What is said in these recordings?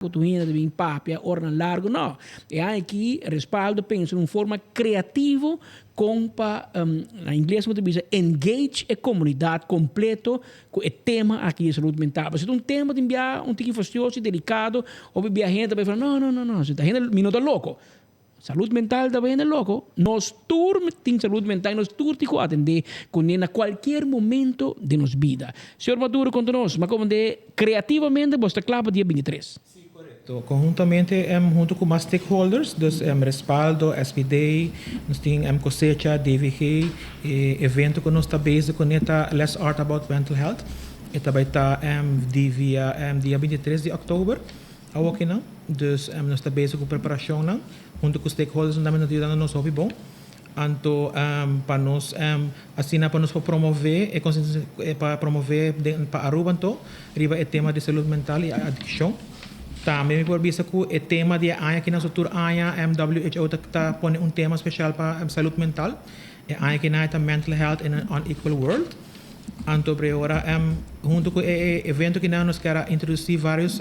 Ku tur hende ta bin papia oranan largu. No. E aña aki Respaldo pensa den un forma kreativo kon pa, na ingles bo ta bisa, engage e komunidat kompleto ku e tema aki di salud mental. Pasobra ta un tema tin bia un tiki fastioso i delikado. Hopi bia hende ta bai fala, no, no, no, no, si ta hende, mi no ta loko. Salud mental ta hende loko. Nos tur tin salud mental i nos tur tin ku atendé kuné na kualkier momento den nos bida. Señor Maduro konta nos, ma komo de kreativamente bo sta kla pa dia 23? Sí, korekto. Konhuntamente huntu ku mas stakeholders, dus Respaldo, SPD, nos tin Kosecha, DVG, e evento ku nos ta bezig kuné ta Let's Art About Mental Health. E ta bai ta di via dia 23 di òktober. Awokinan, dus nos ta bezig ku preparashonnan huntu ku stakeholders tambe nan ta yudando nos hopi bon. Anto pa nos asina pa nos por promove e pa promove den pa Aruba anto riba e tema di salud mental i adikshon. Tambe mi por bisa ku e tema di e aña akinan so tur aña WHO ta ta pone un tema speshal pa salud mental. E aña akinan e ta Mental Health in an Unequal World. Anto pre ora hunto cu e evento kinan nos kier a introduci varios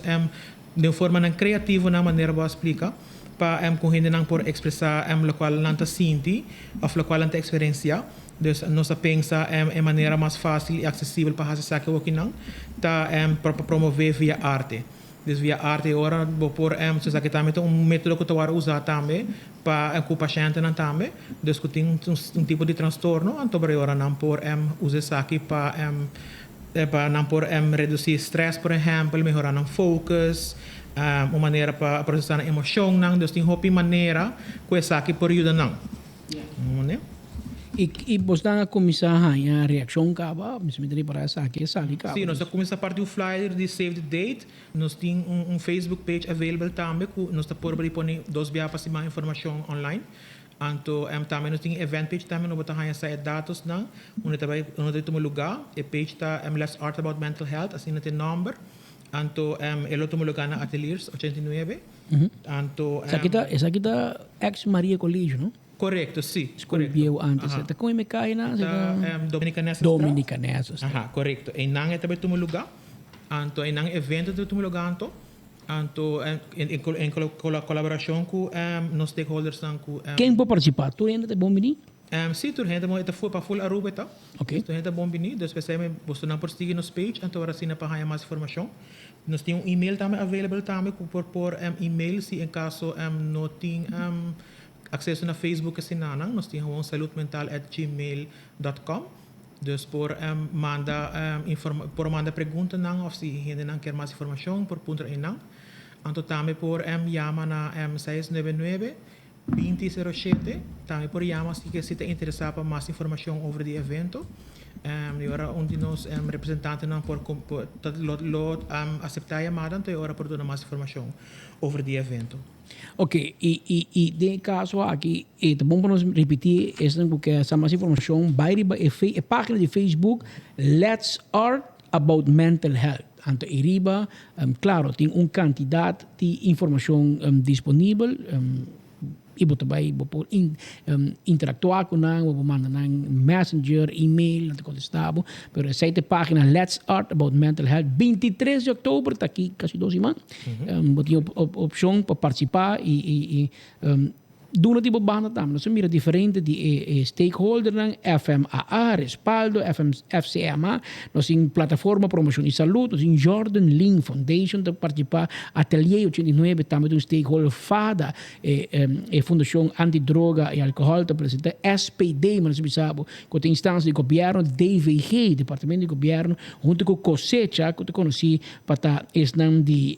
den formanan creativo na manera bo a splica pa cu hendenan por expresa locual nan ta sinti of locual nan ta experiencia. Dus nos a pensa e manera mas facil y accesibel pa haci esaki awokinan ta pa promove via arte. Dus via arte e ora bo por so esaki tambe ta un metodo cu ta worde usa tambe pa cu pacientenan tambe dus cu tin un tipo di trastorno anto e ora nan por usa esaki pa pa nan por reduci stress, por ehempel, mehora nan focus, un manera pa procesa nan emocionnan. Dus tin hopi manera cu esaki por yuda nan. I bosnan a kuminsá haña reakshon kaba? Mi ta ripará esaki e sali kaba. Sí, nos a kuminsá parti un flyer di Save the Date. Nos tin un Facebook page available tambe ku nos ta por bri pone dos biaha pa siman informashon online. Anto tambe nos tin e event page tambe no bo ta haña sa e datosnan unda ta bai unda ta tuma lugá. E page ta Let's Art About Mental Health, asina ta e nòmber. Anto e lo tuma lugá na Ateliers 89. Anto. Esaki ta ex Maria Colegio, no? Korekto, si. Skol bieu antes. Ta kon e me kai nan? Ta Dominicanesa Straat. Dominicanesa Straat. Aha, korekto. Einan e ta bai tuma lugá. Anto einan evento ta bai tuma lugá anto. Anto en kolaborashon ku nos stakeholdersnan ku. Ken por partisipá? Tur hende ta bon bini? Si, tur hende e ta pa ful Aruba e ta. Ok. Tur hende ta bon bini. Dus p'esei bosonan por sigui nos page anto ora asina pa haña mas informashon. Nos tin un email tambe available tambe ku por por email si en kaso no tin akseso na Facebook asinanan. Nos tin gewoon saludmental@gmail.com. Dus por manda por manda preguntanan òf si hendenan kier mas informashon por puntra einan. Anto tambe por yama na 699 20 07. Tambe por yama si ke si ta interesá pa mas informashon over di evento. I ora un di nos representantenan por lo lo aseptá e yamada, anto e ora por duna mas informashon over di evento. Ok, i i i den e kaso aki e ta bon pa nos ripití esnan ku ke sa mas informashon bai riba e e página di Facebook Let's Art About Mental Health. Anto ei riba, klaro, tin un kantidat di informashon disponibel i bo ta bai bo por interaktuá ku nan, bo por manda nan messenger, email, nan ta kontestá bo. Pero esei ta e página Let's Art About Mental Health. 23 di òktober ta aki kasi 2 siman. Bo tin opshon pa partisipá i duna di bo banda tambe. Nos a mira diferente di e stakeholdernan, FMAA, Respaldo, FCMA, nos tin Plataforma Promocion di Salud, nos tin Jordan Ling Foundation ta participa, Atelier 89 tambe ta un stakeholder, FADA, e Fundacion Anti-Droga y Alcohol ta presenta, SPD, mi nos a bisa bo, cu ta instancia di gobierno, DVG, Departamento di Gobierno, hunto cu Cosecha, cu ta conoci pa ta esnan di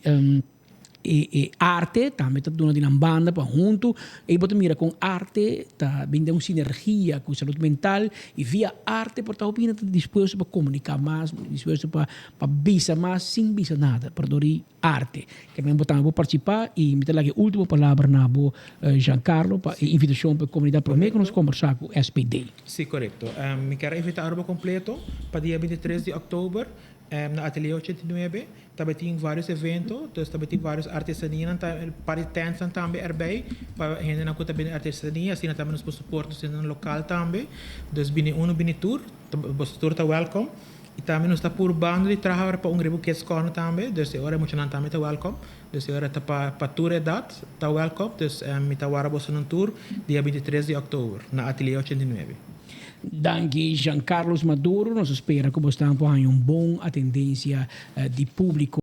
E arte tambe ta duna di nan banda pa huntu ei bo ta mira kon arte ta bin den un sinergia ku salud mental i via arte por ta hopi hende ta dispuesto pa komuniká mas, dispuesto pa pa bisa mas sin bisa nada por dor di arte. Ke men bo tambe por partisipá i mi ta laga e ultimo palabra na bo, Giancarlo, pa e invitashon pa e komunidat promé ku nos kombersá ku SPD. Sí, korekto. Mi kier a invitá Aruba kompleto pa dia 23 di òktober na Atelier 89. Tabatin varios evento, dus tabatin varios artesanianan ta par di tentnan tambe erbij pa hendenan ku ta bini artesania, asina tambe nos por support nos hendenan lokal tambe. Dus bini uno bini tur, boso tur ta welkom. Y tambe nos ta purbando di traha pa un riba Kids Corner tambe, dus ora muchanan tambe ta welcome. Dus ora ta pa tur edad ta welcome, dus mi ta warda boso tur dia 23 di october na Atelier 89. Danki, Jean Carlos Maduro. Nos ta spera cu bo ta un bon atencion di publico.